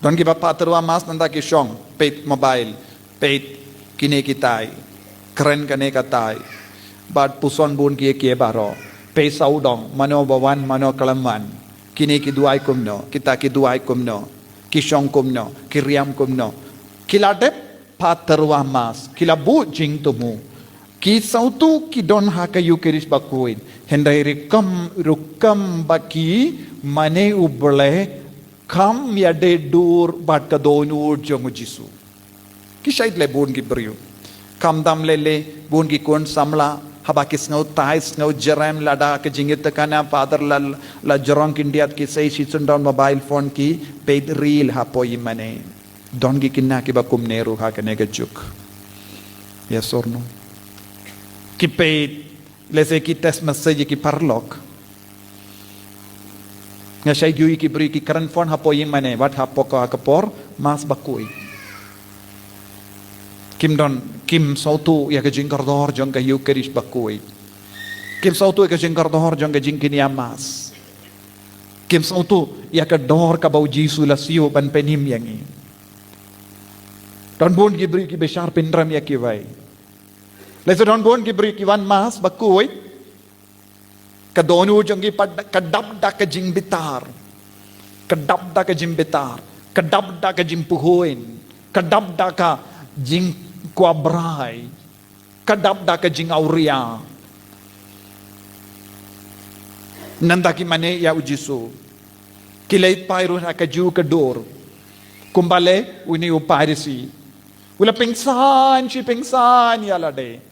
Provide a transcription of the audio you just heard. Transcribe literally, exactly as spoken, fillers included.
Don kiba phah tyrwa mass nangta ki shong, peit mobile, peit kine ki tai, kren kane ka tai. Bad puson bun ki ïa ki baroh. Peit sawdong, mano ba wan, mano khlem wan. Kine ki duwai kumno, kita ki duwai kumno. Ki shong kumno, ki riam kumno. Ki la dep phah tyrwa mass, ki la buh jingthmu. Ki sawtu ki don ha ka Eucharist bakhuid. Hynrei ruh kum, ruh kum ba ki mane U Blei, kham ïadei dur bad ka dohnud jong U Jisu. Ki shait leh bun ki briew. Kham dam leh leh bun ki khun samla, haba ki sngew tai sngew jerem lada ka jingïatakna Father la, la jrong khyndiat ki sei shi shuh don mobile phone ki peit reel hapoh ïingmane. Don ki khynnah kiba kumne ruh ha kane ka juk. Yes or no? Ki peit, lehse ki text message ïa ki paralok. Nga shait ïohi ki briew ki kren phone hapoh ïingmane, wat hapoh ka, ka por mass bakhuid. Kim don, kim sawtu ïa ka jingkordor jong ka Eucharist bakhuid. Kim sawtu ïa ka jingkordor jong ka jingkñia mass. Kim sawtu ïa ka dor kaba U Jisu la siew ban pynim ïa ngi. Don bun ki briew ki bishar pynrem ïa kiwei. Lehse don bun ki briew ki wan mass bakhuid. Ka dohnud jong ki pat ka dap da ka jingbitar. Ka dap da ka jingbitar. Ka dap da ka jingpyrkhat. Ka dap da ka jingkwah brai. Ka dap da ka jingawria. Nangta ki mane ïa U Jisu. Ki leit phai ruh ha ka juh ka dur. Kumba leh une u Pharisi. U la pynsan shi pynsan ïa lade.